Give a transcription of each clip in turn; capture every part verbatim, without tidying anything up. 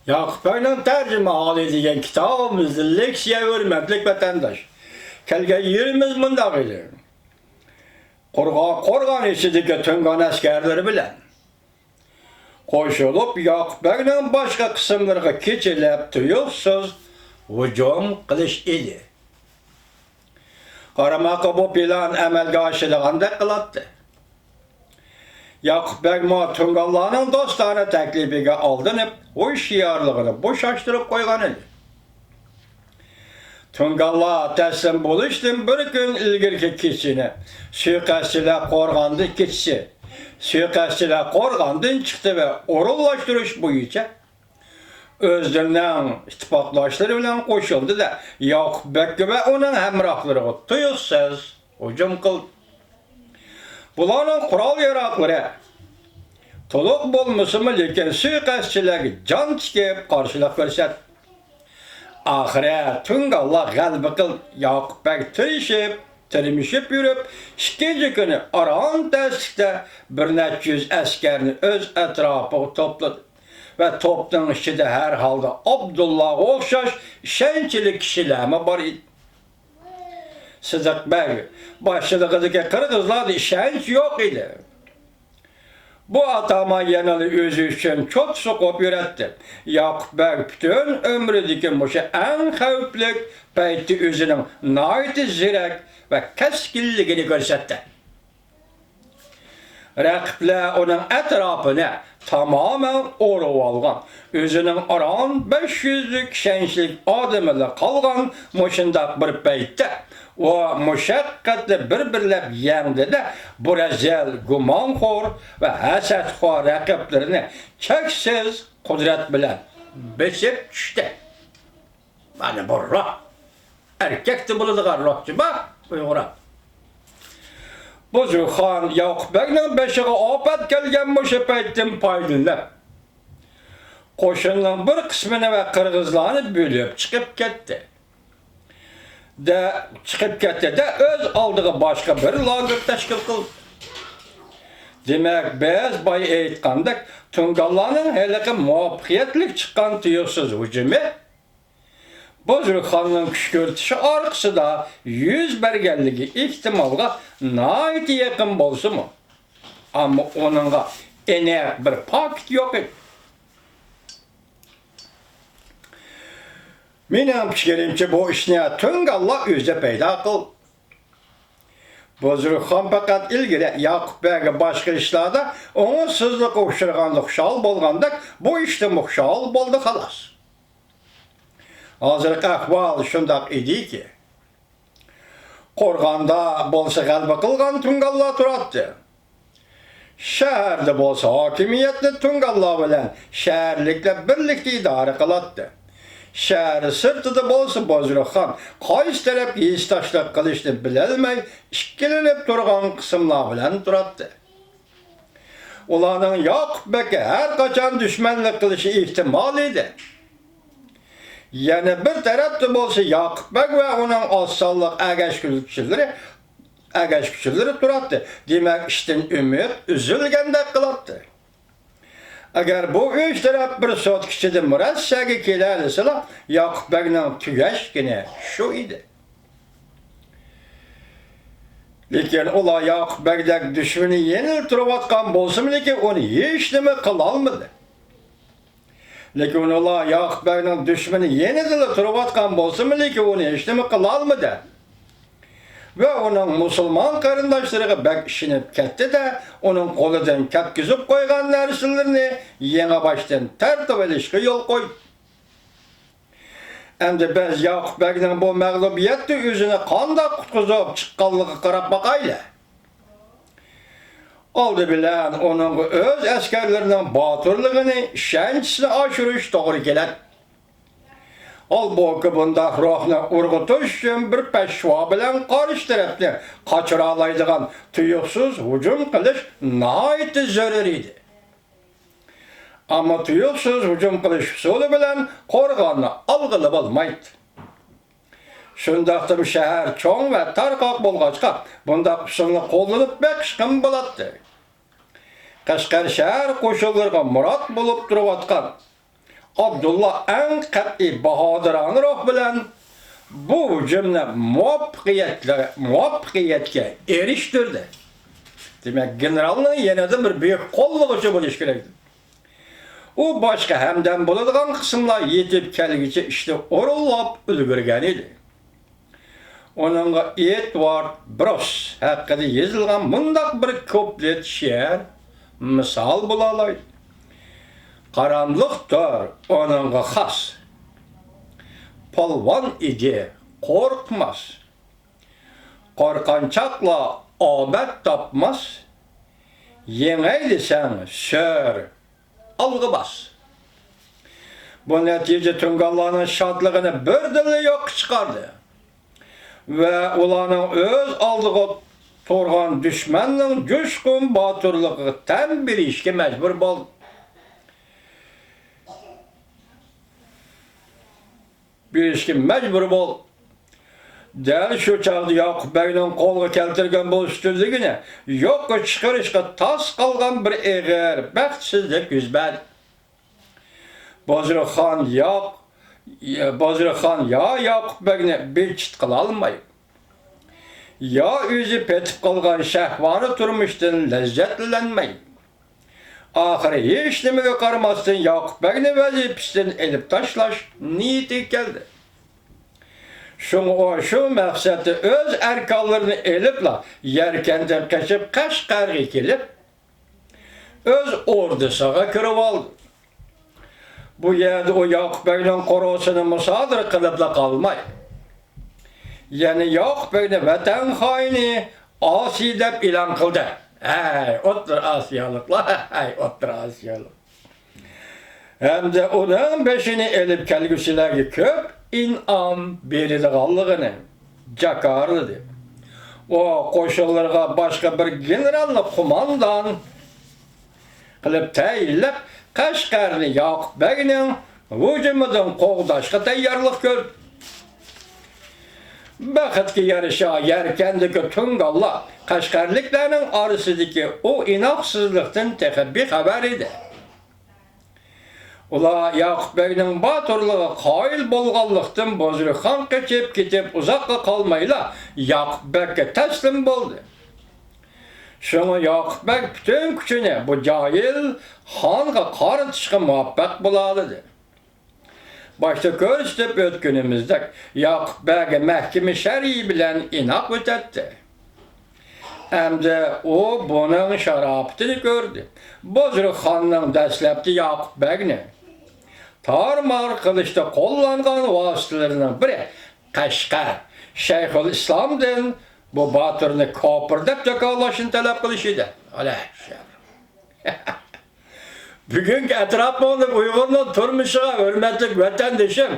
ياقۇپ بەگنىڭ تەرجىمىھالى دېگەن كىتابىمىزدىن لېكسىيە، ھۆرمەتلىك ۋەتەنداش. كەلگەن يېرىمىز مۇنداق ئىدى. قورغان، قورغان ئىچىدىكى تۇڭگان ئەسكەرلىرى بىلەن قوشۇلۇپ، ياقۇپ بەگنىڭ باشقا قىسىملىرىغا كېچىلەپ تۇيۇقسىز ھۇجۇم قىلىش ئىدى. قارىماققا بۇ پىلان ئەمەلگە ئاشىدىغاندەك قىلاتتى. ياقۇپ بەگمۇ تۇڭگانلارنىڭ دوستانە تەكلىپىگە ئالدىنىپ، ھوشيارلىقىنى بوشاشتۇرۇپ قويغان ئىدى. تۇڭگانلار تەسلىم بولۇشتىن بىر كۈن ئىلگىرىكى كېچىنى سۇيىقەستچىلەر قورغاندىن كېچىسى، سۇيىقەستچىلەر قورغاندىن چىقتى ۋە ئورۇنلاشتۇرۇش بويىچە ئۆزلىرىنىڭ ئىتتىپاقداشلىرى بىلەن قوشۇلدى-دە، ياقۇپ بەگكە ۋە ئۇنىڭ ھەمراھلىرىغا تۇيۇقسىز ھۇجۇم قىلدى. بۇلارنىڭ قورال-ياراغلىرى تولۇق بولمىسىمۇ، لېكىن سۇيىقەستچىلەرگە جان تىكىپ قارشىلىق كۆرسەتتى. ئاخىرى تۇڭگانلار غەلىبە قىلدى. ياقۇپ بەگ تىرىشىپ، تىرمىشىپ يۈرۈپ، ئىككىنچى كۈنى ئاران تەسلىكتە بىر نەچچە يۈز ئەسكەرنى ئۆز ئەتراپىغا توپلىدى ۋە توپنىڭ ئىچىدە ھەر ھالدا ئابدۇللاغا ئوخشاش ئىشەنچلىك كىشىلەرمۇ بار ئىدى. سىدىق بەگ باشچىلىقىدىكى قىرغىزلاردا ئىشەنچ يوق ئىدى. بۇ ئاتامان يەنىلا ئۆزى ئۈچۈن چوت سوقۇپ يۈرەتتى. ياقۇپ بەگ پۈتۈن ئۆمرىدىكى مۇشۇ ئەڭ خەۋپلىك پەيتتە ئۆزىنىڭ ناھايىتى زېرەك ۋە كەسكىنلىكىنى كۆرسەتتى. رەقىبلەر ئۇنىڭ ئەتراپىنى تامامەن ئورىۋالغان. ئۆزىنىڭ ئاران بەش يۈزلۈك ئىشەنچلىك ئادىمىلا قالغان مۇشۇنداق بىر پەيتتە، ئۇ مۇشەققەتنى بىر-بىرلەپ يەڭدى-دە، بۇ رەزىل، گۇمانخور ۋە ھەسەتخور رەقىبلىرىنى چەكسىز قۇدرەت بىلەن بېسىپ چۈشتى. مانا بۇ روھ. ئەركەكتە بولىدىغان روھ جۇما ئۇيغۇر. بۇزرۇخان ياقۇپ بەگنىڭ بېشىغا ئاپەت كەلگەن مۇشۇ پەيتتىن پايدىلىنىپ، قوشۇننىڭ بىر قىسمىنى ۋە قىرغىزلارنى بۆلۈپ چىقىپ كەتتى. دە، چىقىپ كەتتى-دە، ئۆز ئالدىغا باشقا بىر لاگېر تەشكىل قىلدى. دېمەك، بىز بايا ئېيتقاندەك، تۇڭگانلارنىڭ ھېلىقى مۇۋەپپەقىيەتلىك چىققان تۇيۇقسىز ھۇجۇمى بۇزرۇخاننىڭ كۈشكۈرتۈشى ئارقىسىدا يۈز بەرگەنلىكى ئېھتىمالغا ناھايىتى يېقىن بولسىمۇ، ئەمما ئۇنىڭغا ئېنىق بىر پاكىت يوق ئىدى. مېنىڭ پىكرىمچە، بۇ ئىشنى تۇڭگانلار ئۆزى پەيدا قىلدى. بۇزرۇخان پەقەت ئىلگىرى ياقۇپ بەگگە باشقا ئىشلاردا ئوڭۇشسىزلىققا ئۇچرىغاندا خۇشال بولغاندەك، بۇ ئىشتىمۇ خۇشال بولدى، خالاس. ھازىرقى ئەھۋال شۇنداق ئىدىكى، قورغاندا بولسا غەلىبە قىلغان تۇڭگانلار تۇراتتى. شەھەردە بولسا ھاكىمىيەتنى تۇڭگانلار بىلەن شەھەرلىكلەر بىرلىكتە ئىدارە قىلاتتى. شەھەر سىرتىدا بولسا بۇزرۇخان قايسى تەرەپكە ھېسداشلىق قىلىشنى بىلەلمەي ئىككىلىنىپ تۇرغان قىسىملار بىلەن تۇراتتى. ئۇلارنىڭ ياقۇپ بەگكە ھەر قاچان دۈشمەنلىك قىلىشى ئېھتىمال ئىدى. يەنە بىر تەرەپتە بولسا ياقۇپ بەگ ۋە ئۇنىڭ ئاز سانلىق ئەگەشكۈچىلىرى، ئەگەشكۈچىلىرى تۇراتتى. دېمەك، ئىشتىن ئۈمىد ئۈزۈلگەندەك قىلاتتى. ئەگەر بۇ ئۈچ تەرەپ بىر سوتكا ئىچىدە مۇرەسسەگە كېلەلىسىلا، ياقۇپ بەگنىڭ تۈگەشكىنى شۇ ئىدى. لېكىن ئۇلار ياقۇپ بەگدەك دۈشمىنى يېنىدا تۇرۇۋاتقان بولسىمۇ، لېكىن ئۇنى ھېچنېمە قىلالمىدى. لېكىن ئۇلار ياقۇپ بەگنىڭ دۈشمىنى يېنىدىلا تۇرۇۋاتقان بولسىمۇ، لېكىن ئۇنى ھېچنېمە قىلالمىدى. ۋە ئۇنىڭ مۇسۇلمان قېرىنداشلىرىغا بەك ئىشىنىپ كەتتى-دە، ئۇنىڭ قولىدىن كەتكۈزۈپ قويغان نەرسىلىرىنى يېڭىباشتىن تارتىۋېلىشقا يول قويدى. ئەمدى بىز ياقۇپ بەگنىڭ بۇ مەغلۇبىيەتتە ئۆزىنى قانداق قۇتقۇزۇپ چىققانلىقىغا قاراپ باقايلى. ئالدى بىلەن ئۇنىڭغا ئۆز ئەسكەرلىرىنىڭ باتۇرلۇقىنى، ئىشەنچىسىنى ئاشۇرۇش توغرا كېلەتتى. ھالبۇكى، بۇنداق روھنى ئۇرغۇتۇش ئۈچۈن بىر پەشۋا بىلەن قارشى تەرەپنى قاچۇرالايدىغان تۇيۇقسىز ھۇجۇم قىلىش ناھايىتى زۆرۈر ئىدى. ئەمما تۇيۇقسىز ھۇجۇم قىلىش ئۇسۇلى بىلەن قورغاننى ئالغىلى بولمايتتى. شۇنداقتىمۇ شەھەر چوڭ ۋە تارقاق بولغاچقا، بۇنداق ئۇسۇلنى قوللىنىپ بېقىشقىمۇ بولاتتى. قەشقەر شەھەر قوشۇنلىرىغا مۇرات بولۇپ تۇرۇۋاتقان ئابدۇللا ئەڭ قەتئىي، باھادىرانە روھ بىلەن بۇ ھۇجۇمنى مۇۋەپپەقىيەتلە-، مۇۋەپپەقىيەتكە ئېرىشتۈردى. دېمەك، گېنېرالنىڭ يەنە بىر بۈيۈك قوللىغۇچى بولۇش كېرەك. ئۇ باشقا ھەمدەم بولىدىغان قىسىملار يېتىپ كەلگۈچە ئىشنى ئورۇنلاپ ئۈلگۈرگەن ئىدى. ئۇنىڭغا ئېدۋارد بروس ھەققىدە يېزىلغان مۇنداق بىر كۇپلېت شېئىر مىسال بولالايدۇ: «قاراملىق تور ئۇنىڭغا خاس، پالۋان ئىدى قورقماس. قورققان چاغلا ئامەت تاپماس، يېڭەي دېسەڭ سۆر، ئالغا باس.» بۇ نەتىجە تۇڭگانلارنىڭ شادلىقىنى بىردىنلا يوققا چىقاردى ۋە ئۇلارنىڭ ئۆز ئالدىغا تۇرغان دۈشمەننىڭ جۇشقۇن باتۇرلۇقىغا تەن بېرىشكە مەجبۇر بولدى. بېرىشكە مەجبۇر بول. دەل شۇ چاغدا ياقۇپ بەگنىڭ قولغا كەلتۈرگەن بۇ ئۈستۈنلۈكىنى يوققا چىقىرىشقا تاس قالغان بىر ئېغىر بەختسىزلىك يۈز بەردى. بازرۇخخان ياق-، بازرۇخخان يا ياقۇپ بەگنى بىر چىت قىلالماي، يا ئۆزى پېتىپ قالغان شەھۋانىي تۇرمۇشتىن لەززەتلەنمەي، ئاخىرى ھېچنېمىگە قارىماستىن ياقۇپ بەگنى ۋەزىپىسىدىن ئېلىپ تاشلاش نىيىتىگە كەلدى. شۇڭا ئۇ شۇ مەقسەتتە ئۆز ئەركانلىرىنى ئېلىپلا يەركەندىن قېچىپ قەشقەرگە كېلىپ، ئۆز ئوردىسىغا كىرىۋالدى. بۇ يەردە ئۇ ياقۇپ بەگنىڭ قورۇسىنى مۇسادىرە قىلىپلا قالماي، يەنە ياقۇپ بەگنى ۋەتەن خائىنى، ئاسىي دەپ ئېلان قىلدى. ھەي، ئوتتۇرا ئاسىيالىقلار، ھەي، ئوتتۇرا ئاسىيالىق. ھەمدە ئۇنىڭ بېشىنى ئېلىپ كەلگۈسىلەرگە كۆپ ئىنئام بېرىدىغانلىقىنى جاكارلىدى. ئۇ قوشۇنلىرىغا باشقا بىر گېنېرالنى قوماندان قىلىپ تەيىنلەپ، قەشقەرنى ياقۇپ بەگنىڭ ھۇجۇمىدىن قوغداشقا تەييارلىق كۆردى. بەختكە يارىشا، يەركەندىكى تۇڭگانلار قەشقەرلىكلەرنىڭ ئارىسىدىكى ئۇ ئىناقسىزلىقتىن تېخى بىخەۋەر ئىدى. ئۇلار ياقۇپ بەگنىڭ باتۇرلۇقىغا قايىل بولغانلىقتىن، بازرۇخخان قېچىپ كېتىپ ئۇزاققا قالمايلا ياقۇپ بەگكە تەسلىم بولدى. شۇڭا ياقۇپ بەگ پۈتۈن كۈچىنى بۇ جاھىل خانغا قارىتىشقا مۇۋەپپەق بولالىدى. باشتا كۆرسىتىپ ئۆتكىنىمىزدەك، ياقۇپ بەگ مەھكىمە شەرئى بىلەن ئىناق ئۆتەتتى. ئەمدى ئۇ بۇنىڭ شاراپىتىنى كۆردى. بازرۇخخاننىڭ دەسلەپتە ياقۇپ بەگنى تارمار قىلىشتا قوللانغان ۋاسىتىلىرىنىڭ بىرى قەشقەر شەيخۇل ئىسلامدىن بۇ باتۇرنى كاپىر دەپ جاكارلاشنى تەلەپ قىلىش ئىدى. ئەلەيھىششەر. بۈگۈنكى ئەتراپىڭدىكى ئۇيغۇرنىڭ تۇرمۇشىغا، ھۆرمەتلىك ۋەتەندىشىم،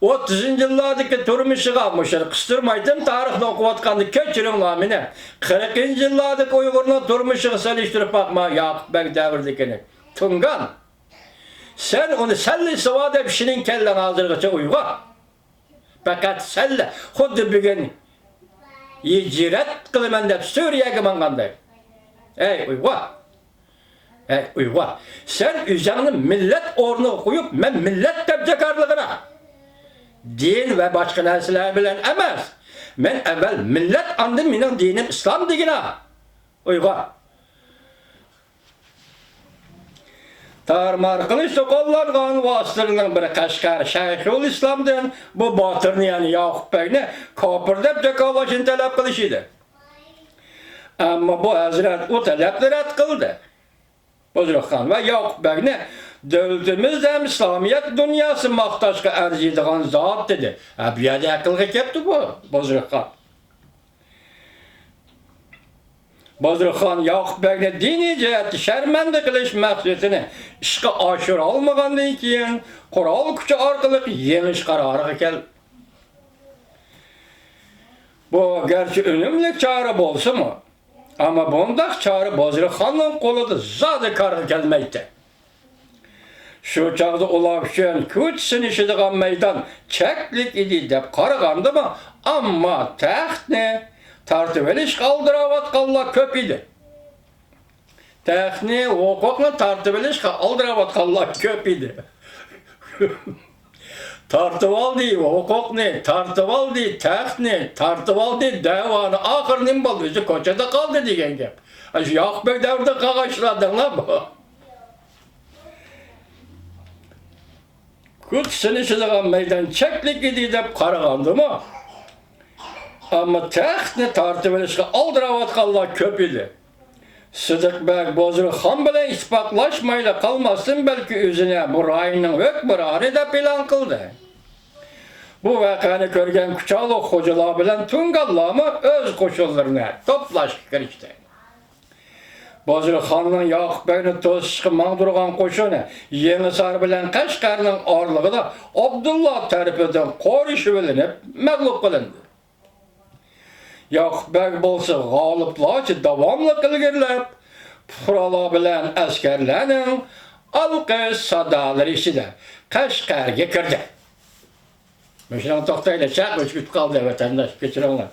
ئوتتۇزىنچى يىللاردىكى تۇرمۇشىغا، مۇشۇنى قىستۇرمايتتىم، تارىخنى ئوقۇۋاتقاندا كەچۈرۈڭلار مېنى. قىرىقىنچى يىللاردىكى ئۇيغۇرنىڭ تۇرمۇشىغا سېلىشتۇرۇپ باقما، ياقۇپ بەگ دەۋرىدىكىنى. تۇڭگان، سەن ئۇنى سەللىسىۋا دەپ شېنىڭ كەللەڭ ھازىرغىچە ئۇيغۇر. پەقەت سەللە، خۇددى بۈگۈن ھىجرەت قىلىمەن دەپ سۈرىيەگە ماڭغاندەك. ئەي ئۇيغۇر! ئەي ئۇيغۇر! سەن ئۆزۈڭنى مىللەت ئورنىغا قويۇپ، مەن مىللەت دەپ جاكارلىغىنا. دىن ۋە باشقا نەرسىلەر بىلەن ئەمەس. مەن ئەۋۋەل مىللەت، ئاندىن مېنىڭ دىنىم ئىسلام دېگىنا. ئۇيغۇر! تارمار قىلىشتا قوللانغان ۋاسىتىلىرىنىڭ بىرى قەشقەر شەيخۇل ئىسلامدىن بۇ باتۇرنى، يەنى ياقۇپ بەگنى كاپىر دەپ جاكارلاشنى تەلەپ قىلىش ئىدى. ئەمما بۇ ھەزرەت ئۇ تەلەپنى رەت قىلدى. بازرۇخخان ۋە ياقۇپ بەگنى دۆلىتىمىز ھەم ئىسلامىيەت دۇنياسى ماختاشقا ئەرزىيدىغان زات دېدى. ھە، بۇ يەردە ئەقىلگە كەپتۇ بۇ بازرۇخخان. بازرۇخخان ياقۇپ بەگنى دىنىي جەھەتتە شەرمەندە قىلىش مەقسىتىنى ئىشقا ئاشۇرالمىغاندىن كېيىن، قورال كۈچى ئارقىلىق يېڭىش قارارىغا كەلدى. بۇ گەرچە ئۈنۈملۈك چارە بولسىمۇ، ئەمما بۇنداق چارە بازرۇخخاننىڭ قولىدا زادى كارغا كەلمەيتتى. شۇ چاغدا ئۇلار ئۈچۈن كۈچ سىنىشىدىغان مەيدان چەكلىك ئىدى دەپ قارىغاندىمۇ، ئەمما تەختنى تارتىۋېلىشقا ئالدىراۋاتقانلار كۆپ ئىدى. تەختنى، ھوقۇقنى تارتىۋېلىشقا ئالدىراۋاتقانلار كۆپ ئىدى. تارتىۋالدى ھوقۇقنى، تارتىۋالدى تەختنى، تارتىۋالدى دەۋانى، ئاخىرى نېمە بولدى؟ ئۆزى كوچىدا قالدى دېگەن گەپ. ئاشۇ ياقۇپ بەگ دەۋرىدە قالغان ئىشلاردىنلا بۇ. كۈچ سىنىشىدىغان مەيدان چەكلىك ئىدى دەپ قارىغاندىمۇ، ئەمما تەختنى تارتىۋېلىشقا ئالدىراۋاتقانلار كۆپ ئىدى. سىدىق بەگ بوزرۇخان بىلەن ئىتتىپاقلاشمايلا قالماستىن، بەلكى ئۆزىنى بۇ رايوننىڭ ھۆكۈمرانى دەپ ئېلان قىلدى. بۇ ۋەقەنى كۆرگەن كۇچالۇق خوجىلار بىلەن تۇڭگانلارمۇ ئۆز قوشۇنلىرىنى توپلاشقا كىرىشتى. بازرۇخاننىڭ ياقۇپ بەگنى توسۇشقا ماڭدۇرغان قوشۇنى يېڭىسار بىلەن قەشقەرنىڭ ئارىلىقىدا ئابدۇللا تەرىپىدىن قورشىۋېلىنىپ مەغلۇپ قىلىندى. ياقۇپ بەگ بولسا غالىبلارچە داۋاملىق ئىلگىرىلەپ، پۇقرالار بىلەن ئەسكەرلەرنىڭ ئالقىش سادالىرى ئىچىدە قەشقەرگە كىردى. مۇشۇنىڭغا توختايلى، چاق ئۆچۈپ قالدى، ۋەتەنداش، كەچۈرۈڭلار.